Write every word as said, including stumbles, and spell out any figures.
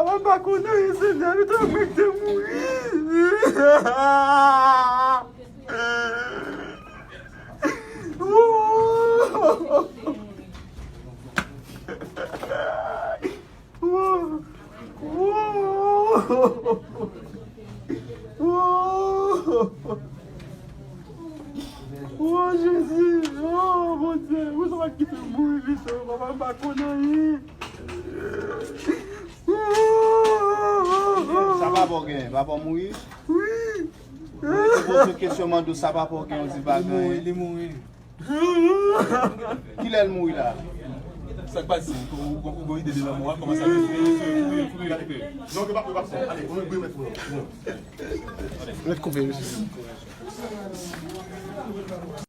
Papa, m pa konn anyen, Senyè, men mwen ki te mouri. Oh, Jezi! Oh, Bondye! Ou sa pa kite m mouri, mesye! Papa, m pa konn anyen! Sa papa w gen? Papa w mouri? Wi! Ou poze kesyon, mande w sa papa w gen, ou di pa gen anyen. Li mouri, li mouri. Kilè l mouri la? Sa k pase? Ou gon ide de lanmò a? Kòman sa fè? Kouri, kouri, kouri. Non, se pa, se pa sa. Ale, ou mèt kouri, mèt kouri. Mèt kouri, mesye.